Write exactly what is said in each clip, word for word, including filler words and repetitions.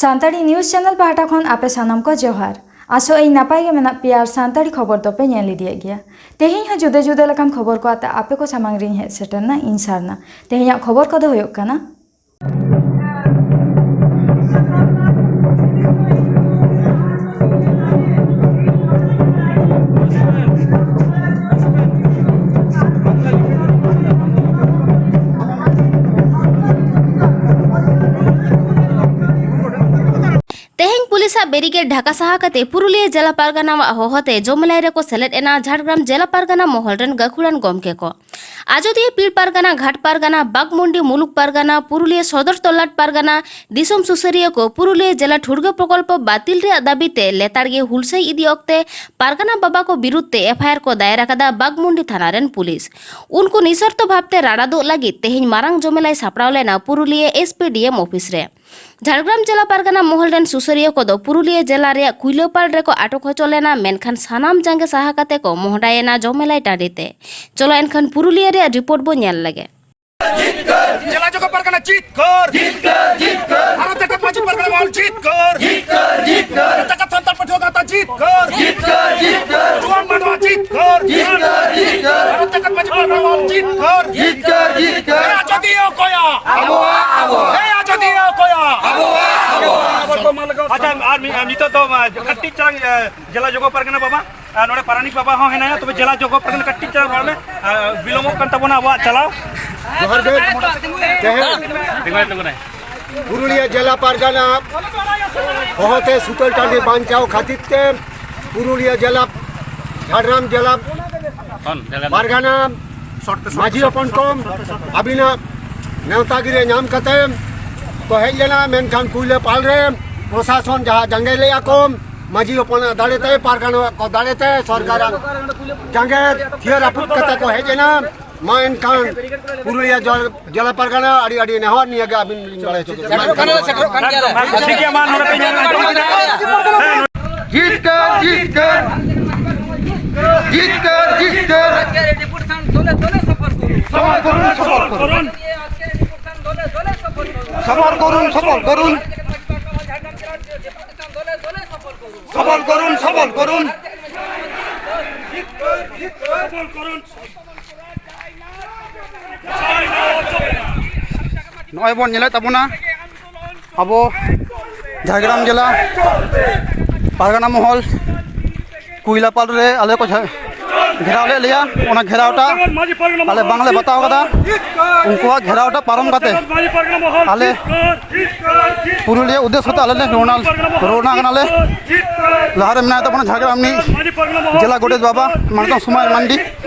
Santali news channel ᱯᱟᱦᱴᱟ ᱠᱷᱚᱱ ᱟᱯᱮ ᱥᱟᱱᱟᱢ ᱠᱚ ᱡᱚᱦᱟᱨ᱾ ᱟᱥᱚᱜ ᱟᱹᱧ ᱱᱟᱯᱟᱭ ᱜᱮ ᱢᱮᱱᱟᱜ ᱯᱮᱭᱟ ᱟᱨ ᱥᱟᱱᱛᱟᱲᱤ ᱠᱷᱚᱵᱚᱨ ᱫᱚᱯᱮ ᱧᱮᱞ ᱤᱫᱤᱭᱮᱫ ᱜᱮᱭᱟ᱾ ᱛᱮᱦᱮᱧ ᱦᱚᱸ ᱡᱩᱫᱟᱹ ᱡᱩᱫᱟᱹ ᱞᱮᱠᱟᱱ ᱠᱷᱚᱵᱚᱨ ᱠᱚ ᱟᱛᱮ ᱟᱯᱮ ᱠᱚ ᱥᱟᱢᱟᱝ ᱨᱤᱧ ᱦᱮᱡ ᱥᱮᱴᱮᱨᱱᱟ ᱤᱧ ᱥᱟᱨᱱᱟ᱾ ᱛᱮᱦᱮᱧᱟᱜ ᱠᱷᱚᱵᱚᱨ ᱠᱚᱫᱚ ᱦᱩᱭᱩᱜ ᱠᱟᱱᱟ, ᱛᱮᱦᱮᱧ ᱯᱩᱞᱤᱥᱟᱜ ᱵᱮᱨᱤᱠᱮᱰ ᱰᱷᱟᱠᱟ ᱥᱟᱦᱟ ᱠᱟᱛᱮ ᱯᱩᱨᱩᱞᱤᱭᱟᱹ ᱡᱮᱞᱟ ᱯᱟᱨᱜᱟᱱᱟᱣᱟᱜ ᱦᱚᱦᱚᱛᱮ ᱡᱚᱢᱮᱞᱟᱭ ᱨᱮᱠᱚ ᱥᱮᱞᱮᱫ ᱮᱱᱟ ᱡᱷᱟᱲᱜᱨᱟᱢ ᱡᱮᱞᱟ ᱯᱟᱨᱜᱟᱱᱟ ᱢᱚᱦᱚᱞ ᱨᱮᱱ ᱜᱟᱹᱠᱷᱩᱲᱟᱱ ᱜᱚᱢᱠᱮ ᱠᱚ᱾ ᱟᱡᱚᱫᱤᱭᱟᱹ ᱯᱤᱲ ᱯᱟᱨᱜᱟᱱᱟ, ᱜᱷᱟᱴ ᱯᱟᱨᱜᱟᱱᱟ, ᱵᱟᱜᱽᱢᱩᱱᱰᱤ ᱢᱩᱞᱩᱠ ᱯᱟᱨᱜᱟᱱᱟ, ᱯᱩᱨᱩᱞᱤᱭᱟᱹ ᱥᱚᱫᱚᱨ ᱛᱚᱞᱞᱟᱴ ᱯᱟᱨᱜᱟᱱᱟ, ᱫᱤᱥᱚᱢ ᱥᱩᱥᱟᱹᱨᱤᱭᱟᱹ ᱠᱚ ᱯᱩᱨᱩᱞᱤᱭᱟᱹ ᱡᱮᱞᱟ ᱴᱷᱩᱲᱜᱟᱹ ᱯᱨᱚᱠᱚᱞᱯᱚ ᱵᱟᱹᱛᱤᱞ ᱨᱮᱭᱟᱜ ᱫᱟᱹᱵᱤ ᱛᱮ ᱞᱮᱛᱟᱲ ᱜᱮ ᱦᱩᱞᱥᱟᱹᱭ ᱤᱫᱤ ᱚᱠᱛᱮ ᱯᱟᱨᱜᱟᱱᱟ ᱵᱟᱵᱟ ᱠᱚ ᱵᱤᱨᱩᱫᱽ ᱛᱮ ᱮᱯᱷ ᱟᱭ ᱟᱨ ᱠᱚ ᱫᱟᱭᱮᱨ ᱟᱠᱟᱫᱟ ᱵᱟᱜᱽᱢᱩᱱᱰᱤ ᱛᱷᱟᱱᱟ ᱨᱮᱱ ᱯᱩᱞᱤᱥ᱾ ᱩᱱᱠᱩ ᱱᱤᱥᱚᱨᱛᱚ ᱵᱷᱟᱵᱽ ᱛᱮ ᱨᱟᱲᱟ ᱫᱩᱜ ᱞᱟᱹᱜᱤᱫ ᱛᱮᱦᱮᱧ ᱢᱟᱨᱟᱝ ᱡᱚᱢᱮᱞᱟᱭ ᱥᱟᱯᱲᱟᱣ ᱞᱮᱱᱟ Purulia S P D M office ᱨᱮ᱾ ᱡᱷᱟᱲᱜᱨᱟᱢ ᱡᱮᱞᱟ ᱯᱟᱨᱜᱟᱱᱟ ᱢᱚᱦᱚᱞ ᱨᱮᱱ ᱥᱩᱥᱟᱹᱨᱤᱭᱟᱹ ᱠᱚᱫᱚ ᱯᱩᱨᱩᱞᱤᱭᱟᱹ ᱡᱮᱞᱟ ᱨᱮᱭᱟᱜ ᱠᱩᱭᱞᱟᱹᱯᱟᱲ ᱨᱮᱠᱚ ᱟᱴᱚᱠ ᱦᱚᱪᱚ ᱞᱮᱱᱟ, ᱢᱮᱱᱠᱷᱟᱱ ᱥᱟᱱᱟᱢ ᱡᱟᱸᱜᱮ ᱥᱟᱦᱟ ᱠᱟᱛᱮ ᱠᱚ ᱢᱚᱦᱰᱟᱭᱮᱱᱟ ᱡᱚᱢᱮᱞᱟᱭ ᱴᱟᱺᱰᱤ ᱛᱮ᱾ ᱪᱚᱞᱚ ᱮᱱᱠᱷᱟᱱ ᱯᱩᱨᱩᱞᱤᱭᱟᱹ ᱨᱮᱭᱟᱜ ᱨᱤᱯᱳᱨᱴ ᱵᱚ ᱧᱮᱞ ᱞᱮᱜᱮ᱾ ᱡᱮᱞᱟ ᱡᱚᱜᱚ ᱯᱟᱨᱜᱟᱱᱟ ᱡᱤᱛᱠᱟᱹᱨ, ᱡᱤᱛᱠᱟᱹᱨ, ᱡᱤᱛᱠᱟᱹᱨ᱾ ᱵᱷᱟᱨᱚᱛ ᱡᱟᱠᱟᱛ ᱢᱟᱹᱡᱷᱤ ᱯᱟᱨᱜᱟᱱᱟ ᱢᱚᱦᱚᱞ ᱡᱤᱛᱠᱟᱹᱨ, ᱡᱤᱛᱠᱟᱹᱨ, ᱡᱤᱛᱠᱟᱹᱨ᱾ ᱡᱟᱠᱟᱛ ᱥᱟᱱᱛᱟᱲ ᱯᱟᱹᱴᱷᱩᱣᱟᱹ ᱜᱟᱶᱛᱟ ᱡᱤᱛᱠᱟᱹᱨ, ᱡᱤᱛᱠᱟᱹᱨ, ᱡᱤᱛᱠᱟᱹᱨ᱾ ᱡᱩᱣᱟᱹᱱ ᱢᱟᱰᱣᱟ ᱡᱤᱛᱠᱟᱹᱨ, ᱡᱤᱛᱠᱟᱹᱨ, ᱡᱤᱛᱠᱟᱹᱨ᱾ ᱵᱷᱟᱨᱚᱛ ᱡᱟᱠᱟᱛ ᱢᱟᱹᱡᱷᱤ ᱯᱟᱨᱜᱟᱱᱟ ᱢᱚᱦᱚᱞ ᱡᱤᱛᱠᱟᱹᱨ, ᱡᱤᱛᱠᱟᱹᱨ, ᱡᱤᱛᱠᱟᱹᱨ᱾ ᱦᱮ ᱟᱡᱚᱫᱤᱭᱟᱹ ᱚᱠᱚᱭᱟᱜ? ᱟᱵᱚᱣᱟᱜ, ᱟᱵᱚᱣᱟᱜ᱾ ᱦᱮ ᱟᱡᱚᱫᱤᱭᱟᱹ ᱚᱠᱚᱭᱟᱜ? ᱟᱵᱚᱣᱟᱜ, ᱟᱵᱚᱣᱟᱜ᱾ ᱟᱪᱪᱷᱟ, ᱟᱨ ᱢᱤ-, ᱱᱤᱛᱚᱜ ᱫᱚ, ᱟ, ᱠᱟᱹᱴᱤᱡ ᱪᱟᱞᱟᱝ, ᱟ, ᱡᱮᱞᱟ ᱡᱚᱜᱚ ᱯᱟᱨᱜᱟᱱᱟ ᱵᱟᱵᱟ, ᱟᱨ ᱱᱚᱰᱮ ᱯᱟᱨᱟᱱᱤᱠ ᱵᱟᱵᱟ ᱦᱚᱸ ᱦᱮᱱᱟᱭᱟ, ᱛᱚᱵᱮ ᱡᱮᱞᱟ ᱡᱚᱜᱚ ᱯᱟᱨᱜᱟᱱᱟ ᱠᱟᱹᱴᱤᱡ ᱪᱟᱞᱟᱝ ᱨᱚᱲ ᱢᱮ, ᱟᱨ ᱵᱤᱞᱚᱢᱚᱜ ᱠᱟᱱ ᱛᱟᱵᱚᱱᱟ ᱟᱵᱚᱣᱟᱜ ᱪᱟᱞᱟᱣ᱾ ᱡᱚᱦᱟᱨ ᱜᱮ᱾ ᱛᱮᱦᱮᱧ ᱯᱩᱨᱩᱞᱤᱭᱟᱹ ᱡᱮᱞᱟ ᱯᱟᱨᱜᱟᱱᱟ ᱦᱚᱦᱚᱛᱮ ᱥᱩᱛᱟᱹᱱ ᱴᱟᱺᱰᱤ ᱵᱟᱧᱪᱟᱣ ᱠᱷᱟᱹᱛᱤᱨ ᱛᱮ ᱯᱩᱨᱩᱞᱤᱭᱟᱹ ᱡᱮᱞᱟ, ᱡᱷᱟᱲᱜᱨᱟᱢ ᱡᱮᱞᱟ ᱯᱟᱨᱜᱟᱱᱟ ᱢᱟᱹᱡᱷᱤ ᱦᱚᱯᱚᱱ ᱠᱚ ᱟᱹᱵᱤᱱᱟᱜ ᱱᱮᱣᱛᱟ ᱜᱤᱨᱟᱹ ᱧᱟᱢ ᱠᱟᱛᱮ ᱠᱚ ᱦᱮᱡ ᱞᱮᱱᱟ, ᱢᱮᱱᱠᱷᱟᱱ ᱠᱩᱭᱞᱟᱹᱯᱟᱞ ᱨᱮ ᱯᱨᱚᱥᱟᱥᱚᱱ ᱡᱟᱦᱟᱸ ᱡᱟᱸᱜᱮ ᱞᱮᱫᱼᱟ ᱠᱚ, ᱢᱟᱹᱡᱷᱤ ᱦᱚᱯᱚᱱᱟᱜ ᱫᱟᱲᱮᱛᱮ, ᱯᱟᱨᱜᱟᱱᱟ ᱠᱚ ᱫᱟᱲᱮᱛᱮ, ᱥᱚᱨᱠᱟᱨᱟᱜ ᱡᱟᱸᱜᱮ ᱛᱷᱤᱭᱟᱹ ᱨᱟᱹᱯᱩᱫ ᱠᱟᱛᱮ ᱠᱚ ᱦᱮᱡ ᱮᱱᱟ᱾ ᱢᱟ ᱮᱱᱠᱷᱟᱱ ᱯᱩᱨᱩᱞᱤᱭᱟᱹ ᱡᱚ-, ᱡᱮᱞᱟ ᱯᱟᱨᱜᱟᱱᱟ ᱟᱹᱰᱤ ᱟᱹᱰᱤ ᱱᱮᱦᱚᱨ, ᱱᱤᱭᱟᱹ ᱜᱮ ᱟᱹᱵᱤᱱ ᱞᱤᱧ ᱵᱟᱲᱟᱭ ᱦᱚᱪᱚ ᱠᱮᱫ ᱵᱤᱱᱟ᱾ ᱴᱷᱤᱠ ᱜᱮᱭᱟ, ᱢᱟ ᱱᱚᱰᱮ ᱯᱮ ᱧᱮᱞ ᱟᱸᱡᱚᱢ ᱠᱮᱫᱟ᱾ ᱡᱤᱛᱠᱟᱹᱨ, ᱡᱤᱛᱠᱟᱹᱨ, ᱡᱤᱛᱠᱟᱹᱨ, ᱡᱤᱛᱠᱟᱹᱨ᱾ ᱥᱚᱵᱚᱨ ᱠᱚᱨᱩᱱ, ᱥᱚᱵᱚᱨ ᱠᱚᱨᱩᱱ᱾ ᱥᱚᱵᱚᱨ ᱠᱚᱨᱩᱱ, ᱥᱚᱵᱚᱨ ᱠᱚᱨᱩᱱ᱾ সবল করুন, সবল করুন। সবল করুন। নয় ᱵᱚᱱ ᱧᱮᱞᱮᱫ ᱛᱟᱵᱚᱱᱟ, ᱟᱵᱚ ᱡᱷᱟᱲᱜᱨᱟᱢ ᱡᱮᱞᱟ ᱯᱟᱨᱜᱟᱱᱟ ᱢᱚᱦᱚᱞ ᱠᱩᱭᱞᱟᱯᱟᱞ ᱨᱮ ᱟᱞᱮ ᱠᱚ ᱡᱷᱟ-, ᱜᱷᱮᱨᱟᱣ ᱞᱮᱫ ᱞᱮᱭᱟ᱾ ᱚᱱᱟ ᱜᱷᱮᱨᱟᱣᱴᱟ ᱟᱞᱮ ᱵᱟᱝᱞᱮ ᱵᱟᱛᱟᱣ ᱠᱟᱫᱟ᱾ ᱩᱱᱠᱩᱣᱟᱜ ᱜᱷᱮᱨᱟᱣᱴᱟ ᱯᱟᱨᱚᱢ ᱠᱟᱛᱮ ᱟᱞᱮ ᱯᱩᱨᱩᱞᱤᱭᱟᱹ ᱩᱫᱽᱫᱮᱥᱥᱚ ᱛᱮ ᱟᱞᱮ ᱞᱮ ᱨᱚᱣᱱᱟ, ᱨᱚᱣᱱᱟ ᱠᱟᱱᱟᱞᱮ᱾ ᱞᱟᱦᱟᱨᱮ ᱢᱮᱱᱟᱭ ᱛᱟᱵᱚᱱᱟ ᱡᱷᱟᱲᱜᱨᱟᱢ ᱨᱤᱱᱤᱡ ᱡᱮᱞᱟ ᱜᱚᱰᱮᱛ ᱵᱟᱵᱟ ᱢᱟᱱᱚᱛᱟᱱ ᱥᱚᱢᱟᱭ ᱢᱟᱱᱰᱤ,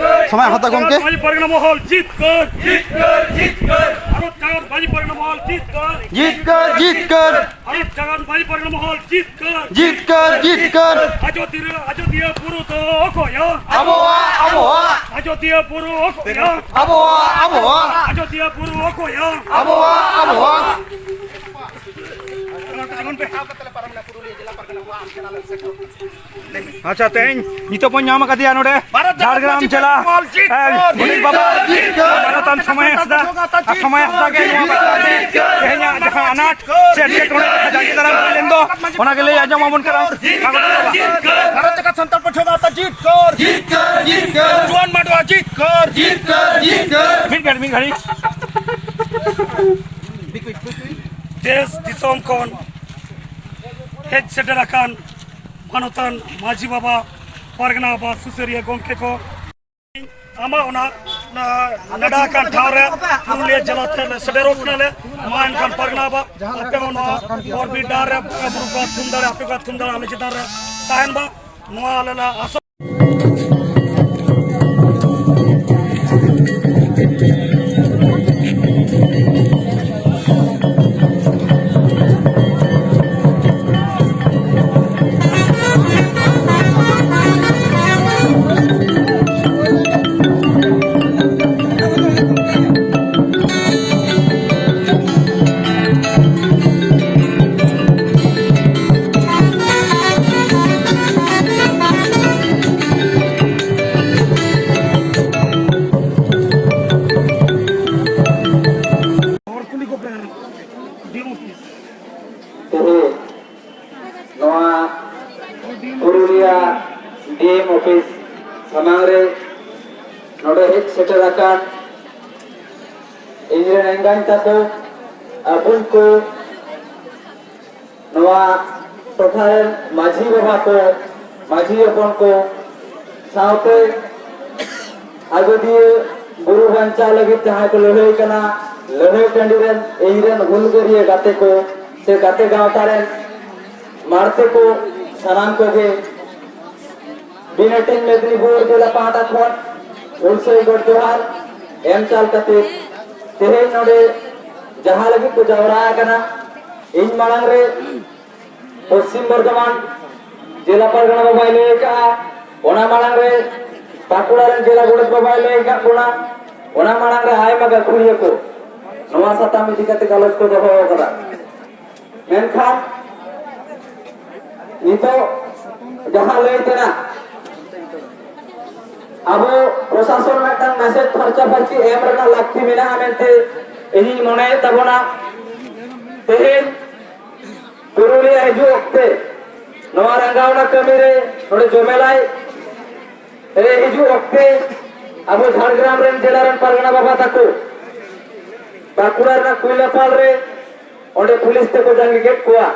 ᱥᱚᱢᱟᱭ ᱦᱟᱸᱥᱫᱟ ᱜᱚᱢᱠᱮ᱾ ᱢᱟᱹᱡᱷᱤ ᱯᱟᱨᱜᱟᱱᱟ ᱢᱚᱦᱚᱞ ᱡᱤᱛᱠᱟᱹᱨ, ᱡᱤᱛᱠᱟᱹᱨ, ᱡᱤᱛᱠᱟᱹᱨ᱾ ᱵᱷᱟᱨᱚᱛ ᱡᱟᱠᱟᱛ ᱢᱟᱹᱡᱷᱤ ᱯᱟᱨᱜᱟᱱᱟ ᱢᱚᱦᱚᱞ ᱡᱤᱛᱠᱟᱹᱨ᱾ ᱡᱤᱛᱠᱟᱹᱨ, ᱡᱤᱛᱠᱟᱹᱨ᱾ ᱵᱷᱟᱨᱚᱛ ᱡᱟᱠᱟᱛ ᱢᱟᱹᱡᱷᱤ ᱯᱟᱨᱜᱟᱱᱟ ᱢᱚᱦᱚᱞ ᱡᱤᱛᱠᱟᱹᱨ᱾ ᱡᱤᱛᱠᱟᱹᱨ, ᱡᱤᱛᱠᱟᱹᱨ᱾ ᱟᱡᱚᱫᱤᱭᱟᱹ, ᱟᱡᱚᱫᱤᱭᱟᱹ ᱵᱩᱨᱩ ᱫᱚ ᱚᱠᱚᱭᱟᱜ? ᱟᱵᱚᱣᱟᱜ, ᱟᱵᱚᱣᱟᱜ᱾ ᱟᱡᱚᱫᱤᱭᱟᱹ ᱵᱩᱨᱩ ᱚᱠᱚᱭᱟᱜ? ᱟᱵᱚᱣᱟᱜ, ᱟᱵᱚᱣᱟᱜ᱾ ᱟᱡᱚᱫᱤᱭᱟᱹ ᱵᱩᱨᱩ ᱚᱠᱚᱭᱟᱜ? ᱟᱵᱚᱣᱟᱜ, ᱟᱵᱚᱣᱟᱜ᱾ ᱟᱪᱪᱷᱟ, ᱛᱮᱦᱮᱧ ᱱᱤᱛᱚᱜ ᱵᱚᱱ ᱧᱟᱢ ᱟᱠᱟᱫᱮᱭᱟ ᱱᱚᱰᱮ ᱵᱷᱟᱨᱚᱛ ᱡᱟᱠᱟᱛ ᱡᱷᱟᱲᱜᱨᱟᱢ ᱢᱟᱹᱡᱷᱤ ᱡᱮᱞᱟ, ᱯᱟᱨᱜᱟᱱᱟ ᱢᱚᱦᱚᱞ ᱡᱤᱛᱠᱟᱹᱨ᱾ ᱮ, ᱜᱚᱰᱮᱛ ᱵᱟᱵᱟ, ᱡᱤᱛᱠᱟᱹᱨ᱾ ᱢᱟᱱᱚᱛᱟᱱ ᱥᱚᱢᱟᱭ ᱦᱟᱸᱥᱫᱟ, ᱟᱨ ᱥᱚᱢᱟᱭ ᱦᱟᱸᱥᱫᱟ ᱜᱮ ᱱᱚᱣᱟ ᱛᱮᱦᱮᱧᱟᱜ ᱡᱟᱦᱟᱸ ᱟᱱᱟᱴ ᱥᱮ ᱮᱴᱠᱮᱴᱚᱬᱮ ᱡᱟᱸᱜᱮ ᱫᱟᱨᱟᱢ ᱦᱩᱭ ᱞᱮᱱ ᱫᱚ, ᱚᱱᱟ ᱜᱮ ᱞᱟᱹᱭ ᱟᱸᱡᱚᱢ ᱟᱵᱚᱱ ᱠᱟᱱᱟ᱾ ᱡᱤᱛᱠᱟᱹᱨ᱾ ᱵᱷᱟᱨᱚᱛ ᱡᱟᱠᱟᱛ ᱥᱟᱱᱛᱟᱲ ᱯᱟᱹᱴᱷᱩᱣᱟᱹ ᱜᱟᱶᱛᱟ ᱡᱤᱛᱠᱟᱹᱨ᱾ ᱡᱤᱛᱠᱟᱹᱨ, ᱡᱤᱛᱠᱟᱹᱨ᱾ ᱡᱩᱣᱟᱹᱱ ᱢᱟᱰᱣᱟ ᱡᱤᱛᱠᱟᱹᱨ᱾ ᱡᱤᱛᱠᱟᱹᱨ, ᱡᱤᱛᱠᱟᱹᱨ᱾ ᱢᱤᱫ ᱜᱷᱟᱹᱲᱤᱡ, ᱢᱤᱫ ᱜᱷᱟᱹᱲᱤᱡ᱾ ᱫᱮᱥ ᱫᱤᱥᱚᱢ ᱠᱷᱚᱱ ᱦᱮᱡ ᱥᱮᱴᱮᱨ ᱟᱠᱟᱱ ᱢᱟᱱᱚᱛᱟᱱ ᱢᱟᱹᱡᱷᱤ ᱵᱟᱵᱟ, ᱯᱟᱨᱜᱟᱱᱟ ᱵᱟᱵᱟ, ᱥᱩᱥᱟᱹᱨᱤᱭᱟᱹ ᱜᱚᱢᱠᱮ ᱠᱚ, ᱟᱢᱟᱜ ᱚᱱᱟ, ᱚᱱᱟ ᱱᱮᱰᱟ ᱟᱠᱟᱱ ᱴᱷᱟᱶ ᱨᱮ ᱯᱩᱨᱩᱞᱤᱭᱟᱹ ᱡᱮᱞᱟ ᱛᱮ ᱞᱮ ᱥᱮᱴᱮᱨᱚᱜ ᱠᱟᱱᱟᱞᱮ᱾ ᱢᱟ ᱮᱱᱠᱷᱟᱱ ᱯᱟᱨᱜᱟᱱᱟ ᱵᱟᱵᱟ, ᱟᱯᱮ ᱦᱚᱸ ᱱᱚᱣᱟ ᱦᱚᱨ ᱵᱤᱨ ᱰᱟᱦᱟᱨ ᱨᱮ ᱵᱚᱸᱜᱟ ᱵᱩᱨᱩ ᱠᱚᱣᱟᱜ ᱛᱷᱩᱢ ᱫᱟᱲᱮ, ᱟᱯᱮ ᱠᱚᱣᱟᱜ ᱛᱷᱩᱢ ᱫᱟᱲᱮ ᱟᱞᱮ ᱪᱮᱛᱟᱱ ᱨᱮ ᱛᱟᱦᱮᱱ ᱢᱟ, ᱱᱚᱣᱟ ᱟᱞᱮ ᱞᱮ ᱟᱥᱚᱜ᱾ ᱰᱤ ᱮᱢ ᱚᱯᱷᱤᱥ ᱥᱟᱢᱟᱝ ᱨᱮ ᱱᱚᱰᱮ ᱦᱮᱡ ᱥᱮᱴᱮᱨ ᱟᱠᱟᱱ ᱤᱧᱨᱮᱱ ᱮᱸᱜᱟᱧ ᱛᱟᱠᱚ, ᱟᱵᱚ ᱠᱚ, ᱱᱚᱣᱟ ᱴᱚᱴᱷᱟ ᱨᱮᱱ ᱢᱟᱹᱡᱷᱤ ᱵᱟᱵᱟ ᱠᱚ, ᱢᱟᱹᱡᱷᱤ ᱦᱚᱯᱚᱱ ᱠᱚ, ᱥᱟᱶᱛᱮ ᱟᱡᱚᱫᱤᱭᱟᱹ ᱵᱩᱨᱩ ᱵᱟᱧᱪᱟᱣ ᱞᱟᱹᱜᱤᱫ ᱡᱟᱦᱟᱸᱭ ᱠᱚ ᱞᱟᱹᱲᱦᱟᱹᱭ ᱠᱟᱱᱟ, ᱞᱟᱹᱲᱦᱟᱹᱭ ᱴᱟᱺᱰᱤ ᱨᱮᱱ ᱤᱧᱨᱮᱱ ᱦᱩᱞᱜᱟᱹᱨᱤᱭᱟᱹ ᱜᱟᱛᱮ ᱠᱚ ᱥᱮ ᱜᱟᱛᱮ ᱜᱟᱶᱛᱟ ᱨᱮᱱ ᱢᱟᱲᱛᱮ ᱠᱚ, ᱥᱟᱱᱟᱢ ᱠᱚᱜᱮ ᱵᱤᱱᱟᱹᱴᱤᱱ ᱢᱮᱫᱽᱱᱤᱯᱩᱨ ᱡᱮᱞᱟ ᱯᱟᱦᱴᱟ ᱠᱷᱚᱱ ᱦᱩᱞᱥᱟᱹᱭ ᱜᱚᱰ ᱡᱚᱦᱟᱨ ᱮᱢ ᱪᱟᱞ ᱠᱟᱛᱮ ᱛᱮᱦᱮᱧ ᱱᱚᱰᱮ ᱡᱟᱦᱟᱸ ᱞᱟᱹᱜᱤᱫ ᱠᱚ ᱡᱟᱣᱨᱟ ᱟᱠᱟᱱᱟ, ᱤᱧ ᱢᱟᱲᱟᱝ ᱨᱮ ᱯᱚᱥᱪᱤᱢ ᱵᱚᱨᱫᱷᱚᱢᱟᱱ ᱡᱮᱞᱟ ᱯᱟᱨᱜᱟᱱᱟ ᱵᱟᱵᱟᱭ ᱞᱟᱹᱭ ᱟᱠᱟᱫᱼᱟ, ᱚᱱᱟ ᱢᱟᱲᱟᱝ ᱨᱮ ᱵᱟᱸᱠᱩᱲᱟ ᱨᱮᱱ ᱡᱮᱞᱟ ᱜᱚᱰᱮᱛ ᱵᱟᱵᱟᱭ ᱞᱟᱹᱭ ᱟᱠᱟᱫ ᱵᱚᱱᱟ, ᱚᱱᱟ ᱢᱟᱲᱟᱝ ᱨᱮ ᱟᱭᱢᱟ ᱜᱟᱹᱠᱷᱩᱲᱤᱭᱟᱹ ᱠᱚ ᱱᱚᱣᱟ ᱥᱟᱛᱟᱢ ᱤᱫᱤ ᱠᱟᱛᱮ ᱜᱟᱞᱚᱪ ᱠᱚ ᱫᱚᱦᱚ ᱟᱠᱟᱫᱟ᱾ ᱢᱮᱱᱠᱷᱟᱱ ᱱᱤᱛᱚᱜ ᱡᱟᱦᱟᱸ ᱞᱟᱹᱭ ᱛᱮᱱᱟᱜ, ᱟᱵᱚ ᱯᱨᱚᱥᱟᱥᱚᱱ ᱢᱤᱫᱴᱟᱝ ᱢᱮᱥᱮᱡᱽ ᱯᱷᱟᱨᱪᱟ ᱯᱷᱟᱨᱪᱤ ᱮᱢ ᱨᱮᱱᱟᱜ ᱞᱟᱹᱠᱛᱤ ᱢᱮᱱᱟᱜᱼᱟ ᱢᱮᱱᱛᱮ ᱤᱧᱤᱧ ᱢᱚᱱᱮᱭᱮᱫ ᱛᱟᱵᱚᱱᱟ᱾ ᱛᱮᱦᱮᱧ ᱯᱩᱨᱩᱞᱤᱭᱟᱹ ᱦᱤᱡᱩᱜ ᱚᱠᱛᱮ ᱱᱚᱣᱟ ᱨᱟᱸᱜᱟᱣᱱᱟ ᱠᱟᱹᱢᱤ ᱨᱮ ᱱᱚᱰᱮ ᱡᱚᱢᱮᱞᱟᱭ ᱨᱮ ᱦᱤᱡᱩᱜ ᱚᱠᱛᱮ ᱟᱵᱚ ᱡᱷᱟᱲᱜᱨᱟᱢ ᱨᱮᱱ ᱡᱮᱞᱟ ᱨᱮᱱ ᱯᱟᱨᱜᱟᱱᱟ ᱵᱟᱵᱟ ᱛᱟᱠᱚ ᱵᱟᱸᱠᱩᱲᱟ ᱨᱮᱱᱟᱜ ᱠᱩᱭᱞᱟᱯᱟᱞ ᱨᱮ ᱚᱸᱰᱮ ᱯᱩᱞᱤᱥ ᱛᱮᱠᱚ ᱡᱟᱸᱜᱮ ᱠᱮᱫ ᱠᱚᱣᱟ,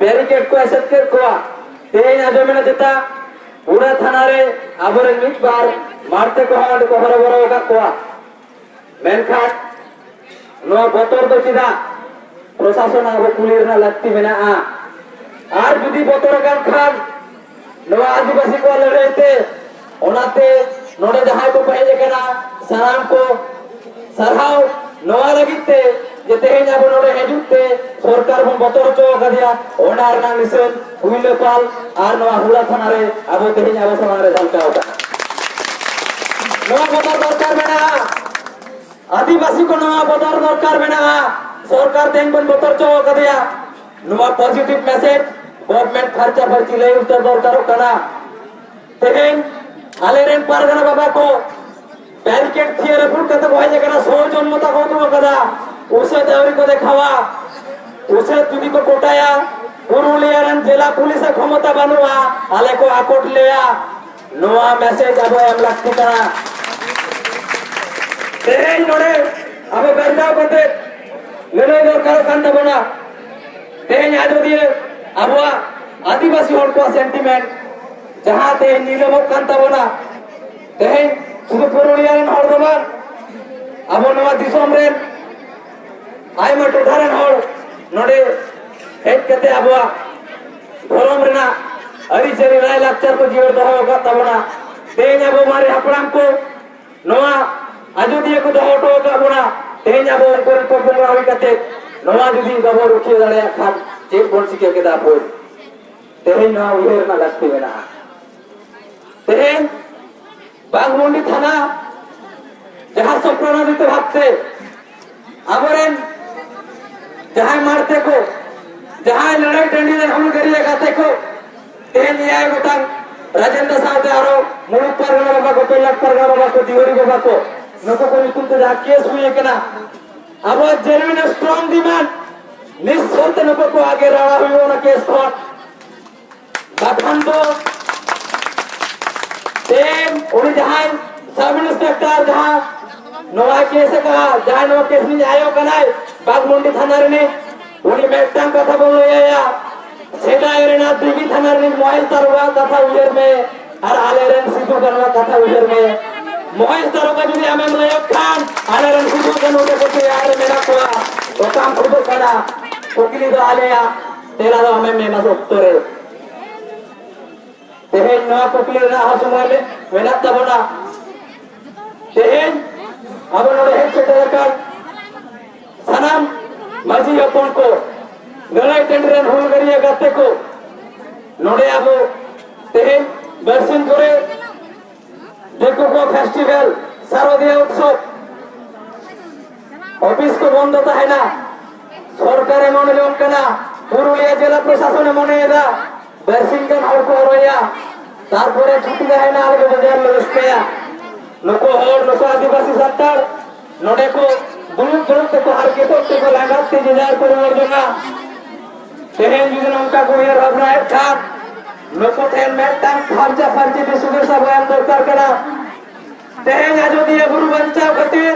ᱵᱮᱨᱤᱠᱮᱰ ᱠᱚ ᱮᱥᱮᱫ ᱠᱮᱫ ᱠᱚᱣᱟ᱾ ᱛᱮᱦᱮᱧ ᱟᱸᱡᱚᱢᱮᱱᱟ ᱪᱮᱛᱟ ᱦᱩᱲᱟ ᱛᱷᱟᱱᱟ ᱨᱮ ᱟᱵᱚᱨᱮᱱ ᱢᱤᱫ ᱵᱟᱨ ᱢᱟᱲᱛᱮ ᱠᱚᱦᱚᱸ ᱚᱸᱰᱮ ᱠᱚ ᱦᱚᱨᱚᱵᱚᱨᱚ ᱟᱠᱟᱫ ᱠᱚᱣᱟ᱾ ᱢᱮᱱᱠᱷᱟᱱ ᱱᱚᱣᱟ ᱵᱚᱛᱚᱨ ᱫᱚ ᱪᱮᱫᱟᱜ? ᱯᱨᱚᱥᱟᱥᱚᱱ ᱟᱵᱚ ᱠᱩᱞᱤ ᱨᱮᱱᱟᱜ ᱞᱟᱹᱠᱛᱤ ᱢᱮᱱᱟᱜᱼᱟ᱾ ᱟᱨ ᱡᱩᱫᱤ ᱵᱚᱛᱚᱨ ᱟᱠᱟᱱ ᱠᱷᱟᱱ ᱱᱚᱣᱟ ᱟᱹᱫᱤᱵᱟᱹᱥᱤ ᱠᱚᱣᱟᱜ ᱞᱟᱹᱲᱦᱟᱹᱭ ᱛᱮ, ᱚᱱᱟᱛᱮ ᱱᱚᱰᱮ ᱡᱟᱦᱟᱸᱭ ᱠᱚᱠᱚ ᱦᱮᱡ ᱟᱠᱟᱱᱟ ᱥᱟᱱᱟᱢ ᱠᱚ ᱥᱟᱨᱦᱟᱣ ᱱᱚᱣᱟ ᱞᱟᱹᱜᱤᱫ ᱛᱮ ᱡᱮ ᱛᱮᱦᱮᱧ ᱟᱵᱚ ᱱᱚᱰᱮ ᱦᱤᱡᱩᱜ ᱛᱮ ᱥᱚᱨᱠᱟᱨ ᱵᱚᱱ ᱵᱚᱛᱚᱨ ᱦᱚᱪᱚ ᱟᱠᱟᱫᱮᱭᱟ, ᱚᱱᱟ ᱨᱮᱱᱟᱜ ᱱᱤᱥᱟᱹᱱ ᱠᱩᱭᱞᱟᱹᱯᱟᱞ ᱟᱨ ᱱᱚᱣᱟ ᱦᱩᱲᱟ ᱛᱷᱟᱱᱟ ᱨᱮ ᱟᱵᱚ ᱛᱮᱦᱮᱧ ᱟᱵᱚ ᱥᱟᱢᱟᱝ ᱨᱮ ᱡᱷᱟᱞᱠᱟᱣ ᱟᱠᱟᱱᱟ᱾ ᱱᱚᱣᱟ ᱵᱚᱛᱚᱨ ᱫᱚᱨᱠᱟᱨ ᱢᱮᱱᱟᱜᱼᱟ᱾ ᱟᱹᱫᱤᱵᱟᱹᱥᱤ ᱠᱚ ᱱᱚᱣᱟ ᱵᱚᱛᱚᱨ ᱫᱚᱨᱠᱟᱨ ᱢᱮᱱᱟᱜᱼᱟ᱾ ᱥᱚᱨᱠᱟᱨ ᱛᱮᱦᱮᱧ ᱵᱚᱱ ᱵᱚᱛᱚᱨ ᱦᱚᱪᱚ ᱟᱠᱟᱫᱮᱭᱟ᱾ ᱱᱚᱣᱟ ᱯᱚᱡᱤᱴᱤᱵᱷ ᱢᱮᱥᱮᱡᱽ ᱜᱚᱵᱷᱢᱮᱱᱴ ᱯᱷᱟᱨᱪᱟ ᱯᱷᱟᱹᱨᱪᱤ ᱞᱟᱹᱭ ᱩᱛᱟᱹᱨ ᱫᱚᱨᱠᱟᱨᱚᱜ ᱠᱟᱱᱟ᱾ ᱛᱮᱦᱮᱧ ᱟᱞᱮᱨᱮᱱ ᱯᱟᱨᱜᱟᱱᱟ ᱵᱟᱵᱟ ᱠᱚ ᱵᱮᱨᱤᱠᱮᱰ ᱛᱷᱤᱭᱟᱹ ᱨᱟᱹᱯᱩᱫ ᱠᱟᱛᱮ ᱠᱚ ᱦᱮᱡ ᱟᱠᱟᱱᱟ, ᱥᱚ ᱡᱚᱱᱢᱚ ᱛᱟᱠᱚ ᱩᱫᱩᱜ ᱟᱠᱟᱫᱟ᱾ ᱩᱥᱟᱹᱫ ᱟᱹᱣᱨᱤ ᱠᱚ ᱫᱮᱠᱷᱟᱣᱟ, ᱩᱥᱟᱹᱫ ᱡᱩᱫᱤ ᱠᱚ ᱜᱚᱴᱟᱭᱟ, ᱯᱩᱨᱩᱞᱤᱭᱟᱹ ᱨᱮᱱ ᱡᱮᱞᱟ ᱯᱩᱞᱤᱥᱟᱜ ᱠᱷᱚᱢᱚᱛᱟ ᱵᱟᱹᱱᱩᱜᱼᱟ, ᱟᱞᱮ ᱠᱚ ᱟᱠᱚᱴ ᱞᱮᱭᱟ᱾ ᱱᱚᱣᱟ ᱢᱮᱥᱮᱡᱽ ᱟᱵᱚ ᱮᱢ ᱞᱟᱹᱠᱛᱤ ᱠᱟᱱᱟ᱾ ᱛᱮᱦᱮᱧ ᱱᱚᱰᱮ ᱟᱵᱚ ᱵᱟᱧᱪᱟᱣ ᱠᱟᱛᱮ ᱞᱟᱹᱲᱦᱟᱹᱭ ᱫᱚᱨᱠᱟᱨᱚᱜ ᱠᱟᱱ ᱛᱟᱵᱚᱱᱟ᱾ ᱛᱮᱦᱮᱧ ᱟᱡᱚᱫᱤᱭᱟᱹ ᱟᱵᱚᱣᱟᱜ ᱟᱹᱫᱤᱵᱟᱹᱥᱤ ᱦᱚᱲ ᱠᱚᱣᱟᱜ ᱥᱮᱱᱴᱤᱢᱮᱱᱴ ᱡᱟᱦᱟᱸ ᱛᱮᱦᱮᱧ ᱱᱤᱞᱟᱹᱢᱚᱜ ᱠᱟᱱ ᱛᱟᱵᱚᱱᱟ, ᱛᱮᱦᱮᱧ ᱥᱩᱫᱷᱩ ᱯᱩᱨᱩᱞᱤᱭᱟᱹ ᱨᱮᱱ ᱦᱚᱲ ᱫᱚ ᱵᱟᱝ, ᱟᱵᱚ ᱱᱚᱣᱟ ᱫᱤᱥᱚᱢ ᱨᱮᱱ ᱟᱭᱢᱟ ᱴᱚᱴᱷᱟ ᱨᱮᱱ ᱦᱚᱲ ᱱᱚᱰᱮ ᱦᱮᱡ ᱠᱟᱛᱮ ᱟᱵᱚᱣᱟᱜ ᱫᱷᱚᱨᱚᱢ ᱨᱮᱱᱟᱜ ᱟᱹᱨᱤᱪᱟᱹᱞᱤ ᱞᱟᱭᱼᱞᱟᱠᱪᱟᱨ ᱠᱚ ᱡᱤᱭᱟᱹᱲ ᱫᱚᱦᱚ ᱟᱠᱟᱫ ᱛᱟᱵᱚᱱᱟ᱾ ᱛᱮᱦᱮᱧ ᱟᱵᱚ ᱢᱟᱨᱮ ᱦᱟᱯᱲᱟᱢ ᱠᱚ ᱱᱚᱣᱟ ᱟᱡᱚᱫᱤᱭᱟᱹ ᱠᱚ ᱫᱚᱦᱚ ᱦᱚᱴᱚ ᱟᱠᱟᱫ ᱵᱚᱱᱟ᱾ ᱛᱮᱦᱮᱧ ᱟᱵᱚ ᱩᱱᱠᱩ ᱨᱮᱱ ᱠᱚ ᱵᱚᱸᱜᱟ ᱦᱩᱭ ᱠᱟᱛᱮ ᱱᱚᱣᱟ ᱡᱩᱫᱤ ᱵᱟᱵᱚ ᱨᱩᱠᱷᱤᱭᱟᱹ ᱫᱟᱲᱮᱭᱟᱜ ᱠᱷᱟᱱ ᱪᱮᱫ ᱵᱚᱱ ᱪᱤᱠᱟᱹ ᱠᱮᱫᱟ ᱵᱚᱱ? ᱛᱮᱦᱮᱧ ᱱᱚᱣᱟ ᱩᱭᱦᱟᱹᱨ ᱨᱮᱱᱟᱜ ᱞᱟᱹᱠᱛᱤ ᱢᱮᱱᱟᱜᱼᱟ᱾ ᱛᱮᱦᱮᱧ ᱵᱟᱜᱽᱢᱩᱱᱰᱤ ᱛᱷᱟᱱᱟ ᱡᱟᱦᱟᱸ ᱥᱚᱢᱯᱨᱚᱱᱟᱫᱤᱛ ᱵᱷᱟᱵᱛᱮ ᱟᱵᱚᱨᱮᱱ ᱡᱟᱦᱟᱸᱭ ᱢᱟᱲᱛᱮ ᱠᱚ, ᱡᱟᱦᱟᱸᱭ ᱞᱟᱹᱲᱦᱟᱹᱭ ᱴᱟᱺᱰᱤ ᱨᱮᱱ ᱦᱩᱞᱜᱟᱹᱨᱤᱭᱟᱹ ᱜᱟᱛᱮ ᱠᱚ, ᱛᱮᱦᱮᱧ ᱮᱭᱟᱭ ᱜᱚᱴᱟᱝ ᱨᱟᱡᱮᱱᱫᱨᱚ ᱥᱟᱶᱛᱮ ᱟᱨᱚ ᱢᱩᱞᱩᱠ ᱯᱟᱨᱜᱟᱱᱟ ᱵᱟᱵᱟ ᱠᱚ, ᱵᱮᱞᱞᱟᱴ ᱯᱟᱨᱜᱟᱱᱟ ᱵᱟᱵᱟ ᱠᱚ, ᱫᱤᱣᱟᱹᱨᱤ ᱵᱟᱵᱟ ᱠᱚ, ᱱᱩᱠᱩ ᱠᱚ ᱧᱩᱛᱩᱢ ᱛᱮ ᱡᱟᱦᱟᱸ ᱠᱮᱥ ᱦᱩᱭ ᱟᱠᱟᱱᱟ, ᱟᱵᱚᱣᱟᱜ genuine strong demand, ᱱᱤᱥᱥᱚᱨᱛᱮ ᱱᱩᱠᱩ ᱠᱚ ᱟᱜᱮ ᱨᱟᱲᱟ ᱦᱩᱭᱩᱜᱼᱟ ᱚᱱᱟ ᱠᱮᱥ ᱠᱷᱚᱱ᱾ ᱵᱟᱠᱷᱟᱱ ᱫᱚ ᱛᱮᱦᱮᱧ ᱩᱱᱤ ᱡᱟᱦᱟᱸᱭ ᱥᱟᱵ ᱤᱱᱥᱯᱮᱠᱴᱚᱨ ᱡᱟᱦᱟᱸ ᱱᱚᱣᱟ ᱠᱮᱥ ᱟᱠᱟᱫ, ᱡᱟᱦᱟᱸᱭ ᱱᱚᱣᱟ ᱠᱮᱥ ᱨᱤᱱᱤᱡ ᱟᱭᱳ ᱠᱟᱱᱟᱭ ᱵᱟᱜᱽᱢᱩᱱᱰᱤ ᱛᱷᱟᱱᱟ ᱨᱤᱱᱤᱡ, ᱩᱱᱤ ᱢᱤᱫᱴᱟᱝ ᱠᱟᱛᱷᱟ ᱵᱚᱱ ᱞᱟᱹᱭ ᱟᱭᱟ, ᱥᱮᱫᱟᱭ ᱨᱮᱱᱟᱜ ᱫᱤᱜᱷᱤ ᱛᱷᱟᱱᱟ ᱨᱤᱱᱤᱡ ᱢᱚᱦᱮᱥ ᱛᱟᱨᱩᱣᱟᱜ ᱠᱟᱛᱷᱟ ᱩᱭᱦᱟᱹᱨ ᱢᱮ ᱟᱨ ᱟᱞᱮ ᱨᱮᱱ ᱥᱤᱫᱩ ᱠᱟᱹᱱᱩᱣᱟᱜ ᱠᱟᱛᱷᱟ ᱩᱭᱦᱟᱹᱨ ᱢᱮ᱾ ᱢᱚᱦᱮᱥ ᱛᱟᱨᱩ ᱡᱩᱫᱤ ᱟᱢᱮᱢ ᱞᱟᱹᱭᱚᱜ ᱠᱷᱟᱱ ᱟᱞᱮ ᱨᱮᱱ ᱥᱤᱫᱩ ᱠᱟᱹᱱᱩ ᱛᱟᱠᱚ ᱛᱮᱭᱟᱨ ᱨᱮ ᱢᱮᱱᱟᱜ ᱠᱚᱣᱟ, ᱚᱠᱟᱢ ᱠᱷᱩᱫᱚᱜ ᱠᱟᱱᱟ? ᱠᱩᱠᱞᱤ ᱫᱚ ᱟᱞᱮᱭᱟᱜ, ᱛᱮᱞᱟ ᱫᱚ ᱟᱢᱮᱢ ᱮᱢᱟ ᱚᱠᱛᱚ ᱨᱮ᱾ ᱛᱮᱦᱮᱧ ᱱᱚᱣᱟ ᱠᱩᱠᱞᱤ ᱨᱮᱱᱟᱜ ᱦᱚᱸ ᱥᱚᱢᱚᱭ ᱢᱮ-, ᱢᱮᱱᱟᱜ ᱛᱟᱵᱚᱱᱟ᱾ ᱛᱮᱦᱮᱧ ᱟᱵᱚ ᱱᱚᱰᱮ ᱦᱮᱡ ᱥᱮᱴᱮᱨ ᱟᱠᱟᱱ ᱥᱟᱱᱟᱢ ᱢᱟᱹᱡᱷᱤ ᱦᱚᱯᱚᱱ ᱠᱚ, ᱞᱟᱹᱲᱦᱟᱹᱭ ᱴᱟᱺᱰᱤ ᱨᱮᱱ ᱦᱩᱞᱜᱟᱹᱨᱤᱭᱟᱹ ᱜᱟᱛᱮ ᱠᱚ, ᱱᱚᱰᱮ ᱟᱵᱚ ᱛᱮᱦᱮᱧ ᱵᱟᱨᱥᱤᱧ ᱠᱚᱨᱮ ᱫᱤᱠᱩ ᱠᱚ ᱯᱷᱮᱥᱴᱤᱵᱷᱮᱞ, ᱥᱟᱨᱚᱫᱤᱭᱟ ᱩᱛᱥᱚᱵ, ᱚᱯᱷᱤᱥ ᱠᱚ ᱵᱚᱱᱫᱚ ᱛᱟᱦᱮᱱᱟ, ᱥᱚᱨᱠᱟᱨᱮ ᱢᱚᱱᱮ ᱡᱚᱝ ᱠᱟᱱᱟ, ᱯᱩᱨᱩᱞᱤᱭᱟᱹ ᱡᱮᱞᱟ ᱯᱨᱚᱥᱟᱥᱚᱱᱮ ᱢᱚᱱᱮᱭᱮᱫᱟ, ᱵᱟᱨᱥᱤᱧ ᱜᱟᱱ ᱦᱚᱲ ᱠᱚ ᱦᱚᱨᱚᱭᱟ, ᱛᱟᱨᱯᱚᱨᱮ ᱪᱷᱩᱴᱤ ᱛᱟᱦᱮᱱᱟ, ᱟᱞᱮ ᱫᱚ ᱵᱟᱡᱟᱨ ᱞᱮ ᱨᱟᱹᱥᱠᱟᱹᱭᱟ᱾ ᱱᱩᱠᱩ ᱦᱚᱲ, ᱱᱩᱠᱩ ᱟᱹᱫᱤᱵᱟᱹᱥᱤ ᱥᱟᱱᱛᱟᱲ ᱱᱚᱰᱮ ᱠᱚ ᱫᱩᱲᱩᱵ ᱫᱩᱲᱩᱵ ᱛᱮᱠᱚ ᱦᱟᱨᱠᱮᱛᱚᱜ ᱛᱮᱠᱚ ᱞᱟᱸᱜᱟ ᱛᱮ ᱡᱮ ᱡᱟᱦᱟᱸ ᱠᱚ ᱨᱩᱣᱟᱹᱲ ᱡᱚᱝᱟ᱾ ᱛᱮᱦᱮᱧ ᱡᱩᱫᱤ ᱱᱚᱝᱠᱟ ᱠᱚ ᱩᱭᱦᱟᱹᱨ ᱵᱷᱟᱵᱽᱱᱟᱭᱮᱫ ᱠᱷᱟᱱ, ᱱᱩᱠᱩ ᱴᱷᱮᱱ ᱢᱤᱫᱴᱟᱝ ᱯᱷᱟᱨᱪᱟ ᱯᱷᱟᱨᱪᱤ ᱫᱤᱥ ᱦᱩᱫᱤᱥ ᱟᱵᱚ ᱮᱢ ᱫᱚᱨᱠᱟᱨ ᱠᱟᱱᱟ᱾ ᱛᱮᱦᱮᱧ ᱟᱡᱚᱫᱤᱭᱟᱹ ᱵᱩᱨᱩ ᱵᱟᱧᱪᱟᱣ ᱠᱷᱟᱹᱛᱤᱨ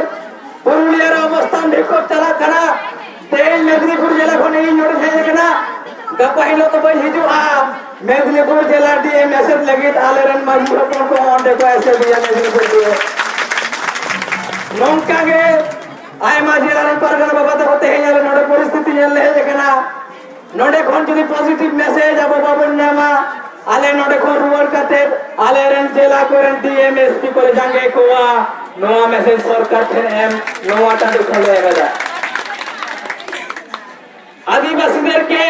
ᱯᱩᱨᱩᱞᱤᱭᱟᱹ ᱨᱮ ᱚᱵᱚᱥᱛᱷᱟᱱ ᱵᱤᱠᱷᱳᱵ ᱪᱟᱞᱟᱜ ᱠᱟᱱᱟ᱾ ᱛᱮᱦᱮᱧ ᱢᱮᱫᱽᱱᱤᱯᱩᱨ ᱡᱮᱞᱟ ᱠᱷᱚᱱ ᱤᱧ ᱱᱚᱰᱮ ᱦᱮᱡ ᱟᱠᱟᱱᱟ, ᱜᱟᱯᱟ ᱦᱤᱞᱳᱜ ᱫᱚ ᱵᱟᱹᱧ ᱦᱤᱡᱩᱜᱼᱟ᱾ ᱢᱮᱫᱽᱱᱤᱯᱩᱨ ᱡᱮᱞᱟ ᱰᱤ ᱮᱢ ᱮᱥ ᱮᱯ ᱞᱟᱹᱜᱤᱫ ᱟᱞᱮᱨᱮᱱ ᱢᱟᱹᱡᱷᱤ ᱦᱚᱯᱚᱱ ᱠᱚ ᱚᱸᱰᱮ ᱠᱚ ᱮᱥᱮᱫ ᱜᱮᱭᱟ ᱢᱮᱫᱽᱱᱤᱯᱩᱨ ᱡᱮᱞᱟ᱾ ᱱᱚᱝᱠᱟ ᱜᱮ ᱟᱭᱢᱟ ᱡᱮᱞᱟ ᱨᱮᱱ ᱯᱟᱨᱜᱟᱱᱟ ᱵᱟᱵᱟ ᱛᱟᱠᱚ ᱛᱮᱦᱮᱧ ᱟᱞᱮ ᱱᱚᱰᱮ ᱯᱚᱨᱤᱥᱛᱷᱤᱛᱤ ᱧᱮᱞ ᱞᱮ ᱦᱮᱡ ᱟᱠᱟᱱᱟ᱾ ᱱᱚᱰᱮ ᱠᱷᱚᱱ ᱡᱩᱫᱤ ᱯᱚᱡᱤᱴᱤᱵᱷ ᱢᱮᱥᱮᱡᱽ ᱟᱵᱚ ᱵᱟᱵᱚᱱ ᱧᱟᱢᱟ, ᱟᱞᱮ ᱱᱚᱰᱮ ᱠᱷᱚᱱ ᱨᱩᱣᱟᱹᱲ ᱠᱟᱛᱮ ᱟᱞᱮᱨᱮᱱ ᱡᱮᱞᱟ ᱠᱚᱨᱮᱱ ᱰᱤ ᱮᱢ ᱮᱥ ᱯᱤ ᱠᱚᱞᱮ ᱡᱟᱸᱜᱮ ᱠᱚᱣᱟ᱾ ᱱᱚᱣᱟ ᱢᱮᱥᱮᱡᱽ ᱥᱚᱨᱠᱟᱨ ᱴᱷᱮᱱ ᱮᱢ, ᱱᱚᱣᱟ ᱴᱟᱹᱰᱤ ᱠᱷᱚᱱ ᱞᱮ ᱮᱢ ᱮᱫᱟ᱾ আদিবাসীদেরকে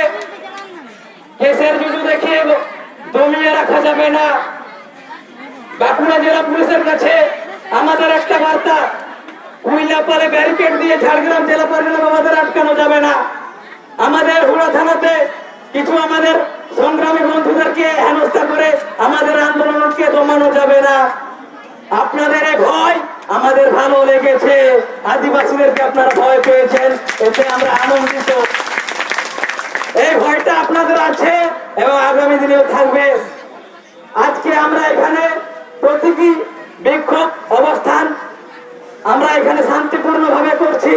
কেসের জুজু দেখিয়ে দমিয়ে রাখা যাবে না। বাঁকুড়া জেলা পুলিশের কাছে আমাদের একটা বার্তা, কুইলাপালে ব্যারিকেড দিয়ে ঝাড়গ্রাম জেলা পরিষদ আমাদের আটকানো যাবে না। আমাদের হুড়া থানাতে কিছু আমাদের সংগ্রামী বন্ধুদেরকে হেনস্থা করে আমাদের আন্দোলনকে দমানো যাবে না। আপনাদের এই ভয় আমাদের ভালো লেগেছে। আদিবাসীদেরকে আপনারা ভয় পেয়েছেন, এতে আমরা আনন্দিত। এই ভয়টা আপনাদের আছে এবং আগামী দিনেও থাকবে। আজকে আমরা এখানে প্রতীকী বিক্ষোভ অবস্থান আমরা এখানে শান্তিপূর্ণভাবে করছি।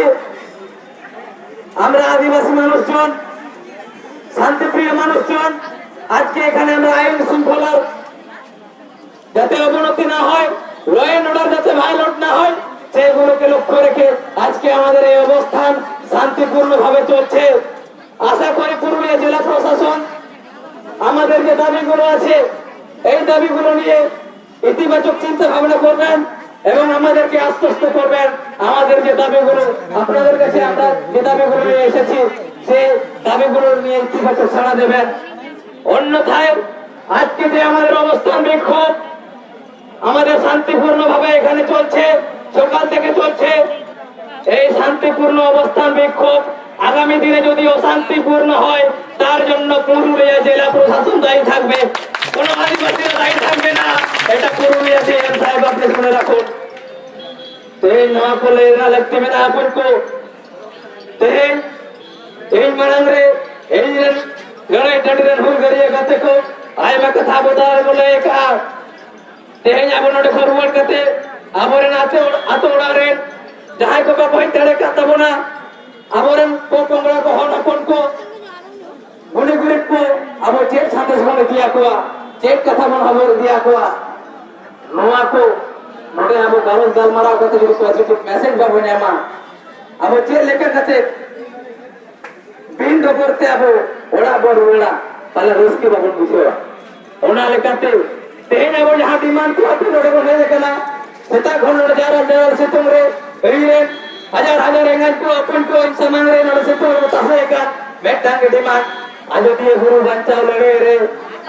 আমরা আদিবাসী মানুষজন, শান্তিপ্রিয় মানুষজন, আজকে এখানে আমরা আইন শৃঙ্খলার যাতে অবনতি না হয়, ল অ্যান্ড অর্ডার যাতে ভায়োলেট না হয়, সেগুলোকে লক্ষ্য রেখে আজকে আমাদের এই অবস্থান শান্তিপূর্ণভাবে চলছে। আশা করি পুরুলিয়া জেলা প্রশাসন আমাদের যে দাবিগুলো আছে, এই দাবিগুলো নিয়ে ইতিবাচক চিন্তা ভাবনা করবেন এবং আমাদেরকে আশ্বস্ত করবেন। আমাদের যে দাবিগুলো, আপনাদের কাছে আমরা যে দাবিগুলো নিয়ে এসেছি, সেই দাবিগুলো নিয়ে ইতিবাচক সাড়া দেবেন। অন্যথায় আজকে যে আমাদের অবস্থান বিক্ষোভ, আমাদের শান্তিপূর্ণভাবে এখানে চলছে, সকাল থেকে চলছে। এই শান্তিপূর্ণ অবস্থান বিক্ষোভ আগামী দিনে যদি অশান্তিপূর্ণ হয়, তার জন্য পুরুলিয়া জেলা প্রশাসন দায়ী থাকবে, কোনো আদিবাসীরা দায়ী থাকবে না। এটা পুরুলিয়া সিএম সাহেব, আপনি শুনে রাখুন। ᱛᱮᱦᱮᱧ ᱱᱚᱣᱟ ᱠᱚ ᱞᱟᱹᱭ ᱨᱮᱱᱟᱜ ᱞᱟᱹᱠᱛᱤ ᱢᱮᱱᱟᱜᱼᱟ ᱵᱚᱱ ᱠᱚ᱾ ᱛᱮᱦᱮᱧ ᱤᱧ ᱢᱟᱲᱟᱝ ᱨᱮ ᱤᱧ ᱨᱮᱱ ᱜᱟᱹᱲᱟᱹᱭ ᱴᱟᱺᱰᱤ ᱨᱮᱱ ᱦᱩᱞᱜᱟᱹᱨᱤᱭᱟᱹ ᱜᱟᱛᱮ ᱠᱚ, ᱟᱭᱢᱟ ᱠᱟᱛᱷᱟ ᱟᱵᱚ ᱛᱟᱞᱟ ᱨᱮᱵᱚ ᱞᱟᱹᱭ ᱟᱠᱟᱫᱼᱟ᱾ ᱛᱮᱦᱮᱧ ᱟᱵᱚ ᱱᱚᱰᱮ ᱠᱷᱚᱱ ᱨᱩᱣᱟᱹᱲ ᱠᱟᱛᱮ ᱟᱵᱚᱨᱮᱱ ᱟᱛᱳ, ᱟᱛᱳ ᱚᱲᱟᱜ ᱨᱮᱱ ᱡᱟᱦᱟᱸᱭ ᱠᱚ ᱵᱟᱠᱚ ᱦᱮᱡ ᱫᱟᱲᱮ ᱠᱟᱫ ᱛᱟᱵᱚᱱᱟ, ᱟᱵᱚᱨᱮᱱ ᱯᱚᱼᱯᱚᱝᱲᱟ ᱠᱚ, ᱦᱚᱱ ᱦᱚᱯᱚᱱ ᱠᱚ, ᱜᱩᱱᱤ ᱜᱩᱨᱤᱵ ᱠᱚ, ᱟᱵᱚ ᱪᱮᱫ ᱥᱟᱸᱫᱮᱥ ᱵᱚᱱ ᱤᱫᱤᱭᱟᱠᱚᱣᱟ, ᱪᱮᱫ ᱠᱟᱛᱷᱟ ᱵᱚᱱ ᱦᱚᱵᱚᱨ ᱤᱫᱤᱭᱟᱠᱚᱣᱟ, ᱱᱚᱣᱟ ᱠᱚ ᱱᱚᱰᱮ ᱟᱵᱚ ᱜᱟᱞᱚᱪ ᱜᱟᱞᱢᱟᱨᱟᱣ ᱠᱟᱛᱮ ᱡᱩᱫᱤ positive message ᱵᱟᱵᱚᱱ ᱧᱟᱢᱟ, ᱟᱵᱚ ᱪᱮᱫ ᱞᱮᱠᱟ ᱠᱟᱛᱮ ᱵᱤᱱ ᱰᱚᱜᱚᱨ ᱛᱮ ᱟᱵᱚ ᱚᱲᱟᱜ ᱵᱚᱱ ᱨᱩᱣᱟᱹᱲᱟ, ᱛᱟᱦᱞᱮ ᱨᱟᱹᱥᱠᱟᱹ ᱵᱟᱵᱚᱱ ᱵᱩᱡᱷᱟᱹᱣᱟ᱾ ᱚᱱᱟ ᱞᱮᱠᱟᱛᱮ ᱛᱮᱦᱮᱧ ᱟᱵᱚ ᱡᱟᱦᱟᱸ demand ᱠᱚ ᱟᱛᱮ ᱱᱚᱰᱮ ᱵᱚᱱ ᱦᱮᱡ ᱟᱠᱟᱱᱟ, ᱥᱮᱛᱟᱜ ᱠᱷᱚᱱ ᱱᱚᱰᱮ ᱡᱟᱨᱟᱞ ᱡᱟᱨᱟᱞ ᱥᱤᱛᱩᱝ ᱨᱮ, ᱤᱧ ᱨᱮᱱ ᱦᱟᱡᱟᱨ ᱦᱟᱡᱟᱨ ᱮᱸᱜᱟᱛ ᱠᱚ, ᱟᱯᱚᱱ ᱠᱚ, ᱤᱧ ᱥᱟᱢᱟᱝ ᱨᱮ ᱱᱚᱰᱮ ᱥᱤᱛᱩᱝ ᱨᱮ ᱛᱟᱥᱮ ᱟᱠᱟᱱ ᱢᱤᱫᱴᱟᱝ ᱜᱮ demand, ᱟᱡᱚᱫᱤᱭᱟᱹ ᱵᱩᱨᱩ ᱵᱟᱧᱪᱟᱣ ᱞᱟᱹᱲᱦᱟᱹᱭ ᱨᱮ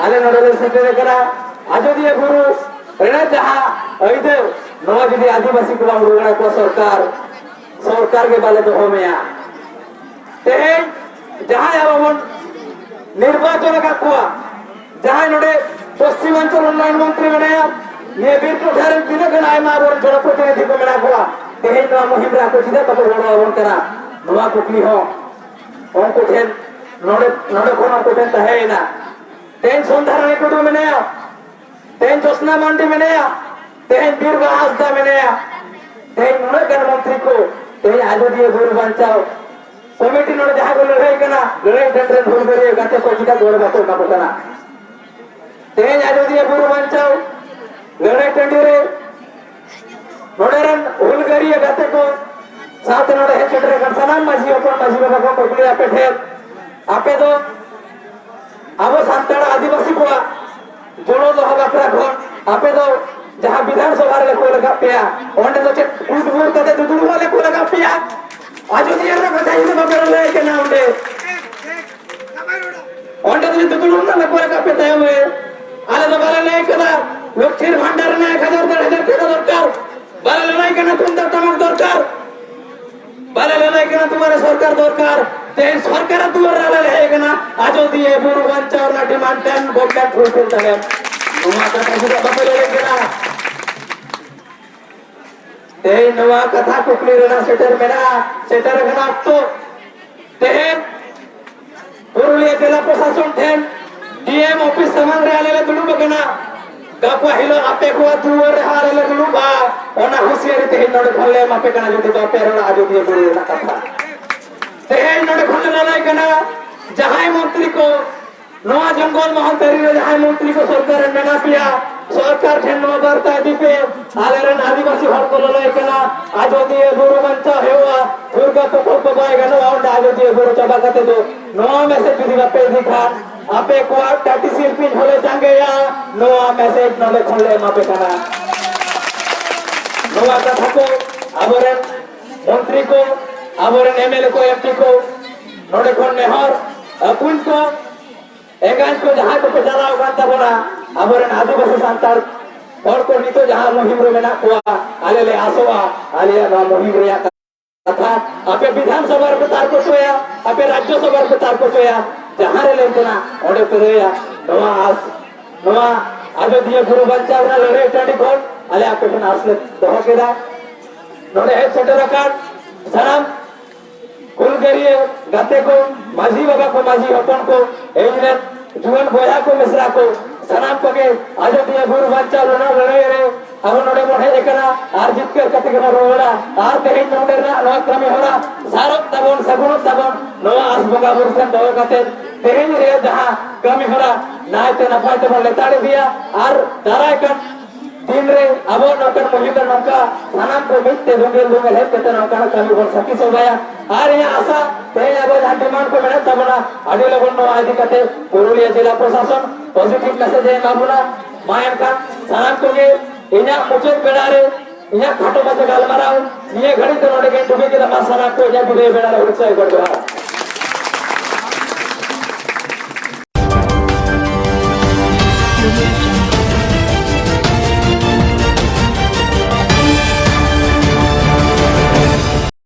ᱟᱞᱮ ᱱᱚᱰᱮ ᱞᱮ ᱥᱮᱴᱮᱨ ᱟᱠᱟᱱᱟ᱾ ᱟᱡᱚᱫᱤᱭᱟᱹ ᱵᱩᱨᱩ ᱨᱮᱱᱟᱜ ᱡᱟᱦᱟᱸ ᱟᱹᱭᱫᱟᱹᱨ, ᱱᱚᱣᱟ ᱡᱩᱫᱤ ᱟᱹᱫᱤᱵᱟᱹᱥᱤ ᱠᱚ ᱵᱟᱢ ᱨᱩᱣᱟᱹᱲ ᱟᱠᱚᱣᱟ ᱥᱚᱨᱠᱟᱨ, ᱥᱚᱨᱠᱟᱨ ᱜᱮ ᱵᱟᱞᱮ ᱫᱚᱦᱚ ᱢᱮᱭᱟ᱾ ᱛᱮᱦᱮᱧ ᱡᱟᱦᱟᱸᱭ ᱟᱵᱚ ᱵᱚᱱ ᱱᱤᱨᱵᱟᱪᱚᱱ ᱟᱠᱟᱫ ᱠᱚᱣᱟ, ᱡᱟᱦᱟᱸᱭ ᱱᱚᱰᱮ ᱯᱚᱥᱪᱤᱢᱟᱧᱪᱚᱞ ᱩᱱᱱᱚᱭᱚᱱ ᱢᱚᱱᱛᱨᱤ ᱢᱮᱱᱟᱭᱟ, ᱱᱤᱭᱟᱹ ᱵᱤᱨ ᱴᱚᱴᱷᱟ ᱨᱮᱱ ᱛᱤᱱᱟᱹᱜ ᱜᱟᱱ ᱟᱭᱢᱟ ᱟᱵᱚᱨᱮᱱ ᱡᱚᱱᱚᱯᱨᱚᱛᱤᱱᱤᱫᱷᱤ ᱠᱚ ᱢᱮᱱᱟᱜ ᱠᱚᱣᱟ, ᱛᱮᱦᱮᱧ ᱱᱚᱣᱟ ᱢᱩᱦᱤᱢ ᱨᱮ ᱟᱠᱚ ᱪᱮᱫᱟᱜ ᱵᱟᱠᱚ ᱜᱚᱲᱚ ᱟᱵᱚᱱ ᱠᱟᱱᱟ? ᱱᱚᱣᱟ ᱠᱩᱠᱞᱤ ᱦᱚᱸ ᱩᱱᱠᱩ ᱴᱷᱮᱱ, ᱱᱚᱰᱮ, ᱱᱚᱰᱮ ᱠᱷᱚᱱ ᱩᱱᱠᱩ ᱴᱷᱮᱱ ᱛᱟᱦᱮᱸᱭᱮᱱᱟ᱾ ᱛᱮᱦᱮᱧ ᱥᱚᱱᱫᱷᱟᱨᱟᱱᱤ ᱴᱩᱰᱩ ᱢᱮᱱᱟᱭᱟ, ᱛᱮᱦᱮᱧ ᱡᱳᱥᱱᱟ ᱢᱟᱱᱰᱤ ᱢᱮᱱᱟᱭᱟ, ᱛᱮᱦᱮᱧ ᱵᱤᱨ ᱵᱟᱦᱟ ᱦᱟᱸᱥᱫᱟ ᱢᱮᱱᱟᱭᱟ, ᱛᱮᱦᱮᱧ ᱩᱱᱟᱹᱜ ᱜᱟᱱ ᱢᱚᱱᱛᱨᱤ ᱠᱚ, ᱛᱮᱦᱮᱧ ᱟᱡᱚᱫᱤᱭᱟᱹ ᱵᱩᱨᱩ ᱵᱟᱧᱪᱟᱣ ᱠᱚᱢᱤᱴᱤ ᱱᱚᱰᱮ ᱡᱟᱦᱟᱸ ᱠᱚ ᱞᱟᱹᱲᱦᱟᱹᱭ ᱠᱟᱱᱟ, ᱞᱟᱹᱲᱦᱟᱹᱭ ᱴᱟᱺᱰᱤ ᱨᱮᱱ ᱦᱩᱞᱜᱟᱹᱨᱤᱭᱟᱹ ᱜᱟᱛᱮ ᱠᱚ ᱪᱮᱫᱟᱜ ᱜᱚᱲᱚ ᱵᱟᱠᱚ ᱮᱢᱟ ᱠᱚ ᱠᱟᱱᱟ? ᱛᱮᱦᱮᱧ ᱟᱡᱚᱫᱤᱭᱟᱹ ᱵᱩᱨᱩ ᱵᱟᱧᱪᱟᱣ ᱞᱟᱹᱲᱦᱟᱹᱭ ᱴᱟᱺᱰᱤ ᱨᱮ ᱱᱚᱰᱮ ᱨᱮᱱ ᱦᱩᱞᱜᱟᱹᱨᱤᱭᱟᱹ ᱜᱟᱛᱮ ᱠᱚ ᱥᱟᱶᱛᱮ ᱱᱚᱰᱮ ᱦᱮᱡ ᱥᱮᱴᱮᱨ ᱟᱠᱟᱱ ᱥᱟᱱᱟᱢ ᱢᱟᱹᱡᱷᱤ ᱦᱚᱯᱚᱱ, ᱢᱟᱹᱡᱷᱤ ᱵᱟᱵᱟ ᱠᱚ ᱠᱩᱠᱞᱤ ᱟᱯᱮ ᱴᱷᱮᱱ, ᱟᱯᱮ ᱫᱚ ᱟᱵᱚ ᱥᱟᱱᱛᱟᱲ ᱟᱹᱫᱤᱵᱟᱹᱥᱤ ᱠᱚᱣᱟᱜ ᱡᱚᱲᱚ ᱫᱚᱦᱚ ᱵᱟᱠᱷᱨᱟ ᱠᱷᱚᱱ ᱟᱯᱮ ᱫᱚ ᱡᱟᱦᱟᱸ ᱵᱤᱫᱷᱟᱱ ᱥᱚᱵᱷᱟ ᱨᱮᱞᱮ ᱠᱩᱞ ᱟᱠᱟᱫ ᱯᱮᱭᱟ, ᱚᱸᱰᱮ ᱫᱚ ᱪᱮᱫ ᱩᱴ ᱵᱩᱨ ᱠᱟᱛᱮ ᱫᱩᱫᱩᱲᱩᱵ ᱞᱮ ᱠᱩᱞ ᱟᱠᱟᱫ ᱯᱮᱭᱟ? ᱟᱡᱚᱫᱤᱭᱟᱹ ᱨᱮᱱᱟᱜ ᱠᱟᱛᱷᱟ ᱡᱩᱫᱤ ᱵᱟᱯᱮ ᱞᱟᱹᱭ ᱠᱟᱱᱟ, ᱚᱸᱰᱮ, ᱚᱸᱰᱮ ᱫᱚ ᱡᱩᱫᱤ ᱫᱩᱫᱩᱲᱩᱵ ᱨᱮᱱᱟᱜ ᱞᱮ ᱠᱩᱞ ᱟᱠᱟᱫ ᱯᱮ ᱛᱟᱭᱚᱢ ᱨᱮ, ᱟᱞᱮ ᱫᱚ ᱵᱟᱞᱮ ᱞᱟᱹᱭ ᱠᱟᱫᱟ ᱞᱚᱠᱠᱷᱤᱨ ᱵᱷᱟᱱᱰᱟᱨ ᱨᱮᱱᱟᱜ ᱮᱠ ᱦᱟᱡᱟᱨ ᱫᱮᱲ ᱦᱟᱡᱟᱨ ᱴᱟᱠᱟ ᱫᱚᱨᱠᱟᱨ, ᱵᱟᱞᱮ ᱞᱟᱹᱭ ᱠᱟᱱᱟ ᱛᱩᱢᱫᱟᱜ ᱴᱟᱢᱟᱠ ᱫᱚᱨᱠᱟᱨ, ᱵᱟᱞᱮ ᱞᱟᱹᱞᱟᱹᱭ ᱠᱟᱱᱟ ᱛᱩᱢᱟᱨᱮ ᱥᱚᱨᱠᱟᱨ ᱫᱚᱨᱠᱟᱨ᱾ ᱛᱮᱦᱮᱧ ᱥᱚᱨᱠᱟᱨᱟᱜ ᱫᱩᱣᱟᱹᱨ ᱨᱮ ᱟᱞᱮ ᱞᱮ ᱦᱮᱡ ᱟᱠᱟᱱᱟ, ᱟᱡᱚᱫᱤᱭᱟᱹ ᱵᱩᱨᱩ ᱵᱟᱧᱪᱟᱣ ᱨᱮᱱᱟᱜ demand ᱴᱷᱮᱱ government fulfill ᱫᱟᱲᱮᱭᱟᱜ᱾ ᱱᱚᱣᱟ ᱠᱟᱛᱷᱟ ᱪᱮᱫᱟᱜ ᱵᱟᱯᱮ ᱞᱟᱹᱭ ᱠᱟᱱᱟ? ᱛᱮᱦᱮᱧ ᱱᱚᱣᱟ ᱠᱟᱛᱷᱟ ᱠᱩᱠᱞᱤ ᱨᱮᱱᱟᱜ ᱥᱮᱴᱮᱨ ᱢᱮᱱᱟᱜᱼᱟ, ᱥᱮᱴᱮᱨ ᱟᱠᱟᱱᱟ ᱚᱠᱛᱚ᱾ ᱛᱮᱦᱮᱧ ᱯᱩᱨᱩᱞᱤᱭᱟᱹ ᱡᱮᱞᱟ ᱯᱨᱚᱥᱟᱥᱚᱱ ᱴᱷᱮᱱ ᱰᱤ ᱮᱢ ᱚᱯᱷᱤᱥ ᱥᱟᱢᱟᱝ ᱨᱮ ᱟᱞᱮ ᱞᱮ ᱫᱩᱲᱩᱵ ᱟᱠᱟᱱᱟ᱾ ᱜᱟᱯᱟ ᱦᱤᱞᱳᱜ ᱟᱯᱮ ᱠᱚᱣᱟᱜ ᱫᱩᱣᱟᱹᱨ ᱨᱮᱦᱚᱸ ᱟᱞᱮ ᱞᱮ ᱫᱩᱲᱩᱵᱼᱟ᱾ ᱚᱱᱟ ᱦᱩᱸᱥᱤᱭᱟᱹᱨᱤ ᱛᱮᱦᱮᱧ ᱱᱚᱰᱮ ᱠᱷᱚᱱ ᱞᱮ ᱮᱢᱟ ᱯᱮ ᱠᱟᱱᱟ, ᱡᱩᱫᱤ ᱵᱟᱯᱮ ᱨᱚᱲᱟ ᱟᱡᱚᱫᱤᱭᱟᱹ ᱵᱩᱨᱩ ᱨᱮᱱᱟᱜ ᱠᱟᱛᱷᱟ᱾ ᱛᱮᱦᱮᱧ ᱱᱚᱰᱮ ᱠᱷᱚᱱ ᱞᱮ ᱞᱟᱹᱞᱟᱹᱭ ᱠᱟᱱᱟ, ᱡᱟᱦᱟᱸᱭ ᱢᱚᱱᱛᱨᱤ ᱠᱚ ᱱᱚᱣᱟ ᱡᱚᱝᱜᱚᱞ ᱢᱚᱦᱚᱞ ᱛᱟᱹᱨᱤ ᱨᱮ ᱡᱟᱦᱟᱸᱭ ᱢᱚᱱᱛᱨᱤ ᱠᱚ ᱥᱚᱨᱠᱟᱨ ᱨᱮ ᱢᱮᱱᱟᱜ ᱯᱮᱭᱟ, ᱥᱚᱨᱠᱟᱨ ᱴᱷᱮᱱ ᱱᱚᱣᱟ ᱵᱟᱨᱛᱟ ᱤᱫᱤ ᱯᱮ, ᱟᱞᱮᱨᱮᱱ ᱟᱹᱫᱤᱵᱟᱹᱥᱤ ᱦᱚᱲ ᱠᱚ ᱞᱟᱹᱞᱟᱹᱭ ᱠᱟᱱᱟ, ᱟᱡᱚᱫᱤᱭᱟᱹ ᱵᱩᱨᱩ ᱵᱟᱧᱪᱟᱣ ᱦᱩᱭᱩᱜᱼᱟ, ᱫᱩᱨᱜᱟ ᱯᱨᱚᱠᱚᱞᱯᱚ ᱵᱟᱭ ᱜᱟᱱᱚᱜᱼᱟ, ᱚᱸᱰᱮ ᱟᱡᱚᱫᱤᱭᱟᱹ ᱵᱩᱨᱩ ᱪᱟᱵᱟ ᱠᱟᱛᱮ ᱫᱚ ᱱᱚᱣᱟ ᱢᱮᱥᱮᱡᱽ ᱡᱩᱫᱤ ᱵᱟᱯᱮ ᱤᱫᱤ ᱠᱷᱟᱱ, ᱟᱯᱮ ᱠᱚᱣᱟᱜ ᱴᱟᱴᱤ ᱥᱤᱞᱯᱤᱧ ᱦᱚᱸᱞᱮ ᱡᱟᱸᱜᱮᱭᱟ᱾ ᱱᱚᱣᱟ ᱢᱮᱥᱮᱡᱽ ᱱᱚᱰᱮ ᱠᱷᱚᱱ ᱞᱮ ᱮᱢᱟ ᱯᱮ ᱠᱟᱱᱟ᱾ ᱱᱚᱣᱟ ᱠᱟᱛᱷᱟ ᱠᱚ ᱟᱵᱚᱨᱮᱱ ᱢᱚᱱᱛᱨᱤ ᱠᱚ, ᱟᱵᱚᱨᱮᱱ ᱮᱢ ᱮᱞ ᱮ ᱠᱚ, ᱮᱢ ᱯᱤ ᱠᱚ, ᱱᱚᱰᱮ ᱠᱷᱚᱱ ᱱᱮᱦᱚᱨ, ᱟᱹᱯᱩᱧ ᱠᱚ, ᱮᱸᱜᱟᱧ ᱠᱚ ᱡᱟᱦᱟᱸᱭ ᱠᱚᱠᱚ ᱪᱟᱞᱟᱣ ᱟᱠᱟᱱ ᱛᱟᱵᱚᱱᱟ, ᱟᱵᱚᱨᱮᱱ ᱟᱹᱫᱤᱵᱟᱹᱥᱤ ᱥᱟᱱᱛᱟᱲ ᱦᱚᱲ ᱠᱚ ᱱᱤᱛᱚᱜ ᱡᱟᱦᱟᱸ ᱢᱩᱦᱤᱢ ᱨᱮ ᱢᱮᱱᱟᱜ ᱠᱚᱣᱟ, ᱟᱞᱮ ᱞᱮ ᱟᱥᱚᱜᱼᱟ ᱟᱞᱮᱭᱟᱜ ᱱᱚᱣᱟ ᱢᱩᱦᱤᱢ ᱨᱮᱭᱟᱜ ᱠᱟᱛᱷᱟ ᱟᱯᱮ ᱵᱤᱫᱷᱟᱱ ᱥᱚᱵᱷᱟ ᱨᱮᱯᱮ ᱛᱟᱨᱠᱚ ᱦᱚᱪᱚᱭᱟ, ᱟᱯᱮ ᱨᱟᱡᱽᱡᱚ ᱥᱚᱵᱷᱟ ᱨᱮᱯᱮ ᱛᱟᱨᱠᱚ ᱦᱚᱪᱚᱭᱟ, ᱡᱟᱦᱟᱸ ᱨᱮ ᱞᱟᱹᱭ ᱛᱮᱱᱟᱜ ᱚᱸᱰᱮ ᱯᱮ ᱞᱟᱹᱭᱟ᱾ ᱱᱚᱣᱟ ᱟᱥ, ᱱᱚᱣᱟ ᱟᱡᱚᱫᱤᱭᱟᱹ ᱵᱩᱨᱩ ᱵᱟᱧᱪᱟᱣ ᱨᱮᱱᱟᱜ ᱞᱟᱹᱲᱦᱟᱹᱭ ᱴᱟᱺᱰᱤ ᱠᱷᱚᱱ ᱟᱞᱮ ᱟᱯᱮ ᱴᱷᱮᱱ ᱟᱥ ᱞᱮ ᱫᱚᱦᱚ ᱠᱮᱫᱟ᱾ ᱱᱚᱰᱮ ᱦᱮᱡ ᱥᱮᱴᱮᱨ ᱟᱠᱟᱱ ᱥᱟᱱᱟᱢ ᱦᱩᱞᱜᱟᱹᱨᱤᱭᱟᱹ ᱜᱟᱛᱮ ᱠᱚ, ᱢᱟᱹᱡᱷᱤ ᱵᱟᱵᱟ ᱠᱚ, ᱢᱟᱹᱡᱷᱤ ᱦᱚᱯᱚᱱ ᱠᱚ, ᱤᱧ ᱨᱮᱱ ᱡᱩᱣᱟᱹᱱ ᱵᱚᱭᱦᱟ ᱠᱚ, ᱢᱤᱥᱨᱟ ᱠᱚ, ᱥᱟᱱᱟᱢ ᱠᱚᱜᱮ ᱟᱡᱚᱫᱤᱭᱟᱹ ᱵᱩᱨᱩ ᱵᱟᱧᱪᱟᱣ ᱨᱮᱱᱟᱜ ᱞᱟᱹᱲᱦᱟᱹᱭ ᱨᱮ ᱟᱵᱚ ᱱᱚᱰᱮ ᱵᱚᱱ ᱦᱮᱡ ᱟᱠᱟᱱᱟ ᱟᱨ ᱡᱤᱛᱠᱟᱹᱨ ᱠᱟᱛᱮ ᱜᱮᱵᱚᱱ ᱨᱩᱣᱟᱹᱲᱟ᱾ ᱟᱨ ᱛᱮᱦᱮᱧ ᱱᱚᱰᱮ ᱨᱮᱱᱟᱜ ᱱᱚᱣᱟ ᱠᱟᱹᱢᱤ ᱦᱚᱨᱟ ᱥᱟᱨᱚᱜ ᱛᱟᱵᱚᱱ, ᱥᱟᱹᱜᱩᱱᱚᱜ ᱛᱟᱵᱚᱱ, ᱱᱚᱣᱟ ᱟᱥ ᱵᱚᱸᱜᱟ ᱵᱩᱨᱩ ᱴᱷᱮᱱ ᱫᱚᱦᱚ ᱠᱟᱛᱮ ᱛᱮᱦᱮᱧ ᱨᱮᱭᱟᱜ ᱡᱟᱦᱟᱸ ᱠᱟᱹᱢᱤ ᱦᱚᱨᱟ ᱱᱟᱭᱛᱮ ᱱᱟᱯᱟᱭ ᱛᱮᱵᱚᱱ ᱞᱮᱛᱟᱲ ᱤᱫᱤᱭᱟ ᱟᱨ ᱫᱟᱨᱟᱭ ᱠᱟᱱ ᱫᱤᱱ ᱨᱮ ᱟᱵᱚ ᱱᱚᱝᱠᱟᱱ ᱢᱩᱦᱤᱢ ᱨᱮ ᱱᱚᱝᱠᱟ ᱥᱟᱱᱟᱢ ᱠᱚ ᱢᱤᱫ ᱛᱮ ᱫᱩᱸᱜᱮᱞ ᱫᱩᱸᱜᱮᱞ ᱦᱮᱡ ᱠᱟᱛᱮ ᱱᱚᱝᱠᱟᱱᱟᱜ ᱠᱟᱹᱢᱤ ᱵᱚᱱ ᱥᱟᱹᱠᱷᱤ ᱥᱚᱵᱷᱟᱭᱟ᱾ ᱟᱨ ᱤᱧᱟᱹᱜ ᱟᱥᱟ, ᱛᱮᱦᱮᱧ ᱟᱵᱚ ᱡᱟᱦᱟᱸ ᱰᱤᱢᱟᱱᱰ ᱠᱚ ᱢᱮᱱᱟᱜ ᱛᱟᱵᱚᱱᱟ, ᱟᱹᱰᱤ ᱞᱚᱜᱚᱱ ᱱᱚᱣᱟ ᱤᱫᱤ ᱠᱟᱛᱮ ᱯᱩᱨᱩᱞᱤᱭᱟᱹ ᱡᱮᱞᱟ ᱯᱨᱚᱥᱟᱥᱚᱱ ᱯᱚᱡᱤᱴᱤᱵᱷ ᱢᱮᱥᱮᱡᱽ ᱮ ᱮᱢᱟ ᱵᱚᱱᱟ᱾ ᱢᱟ ᱮᱱᱠᱷᱟᱱ ᱥᱟᱱᱟᱢ ᱠᱚᱜᱮ ᱤᱧᱟᱹᱜ ᱢᱩᱪᱟᱹᱫ ᱵᱮᱲᱟ ᱨᱮ ᱤᱧᱟᱹᱜ ᱠᱷᱟᱴᱚ ᱢᱟᱪᱷᱟ ᱜᱟᱞᱢᱟᱨᱟᱣ ᱱᱤᱭᱟᱹ ᱜᱷᱟᱹᱲᱤᱡ ᱫᱚ ᱱᱚᱰᱮ ᱜᱮᱧ ᱰᱩᱵᱟᱹ ᱠᱮᱫᱟ᱾ ᱢᱟ ᱥᱟᱱᱟᱢ ᱠᱚ ᱤᱧᱟᱹᱜ ᱵᱤᱫᱟᱹᱭ ᱵᱮᱲᱟ ᱨᱮ ᱦᱩᱲᱥᱟᱹᱭ ᱜᱚᱰ ᱡᱚᱦᱟᱨ᱾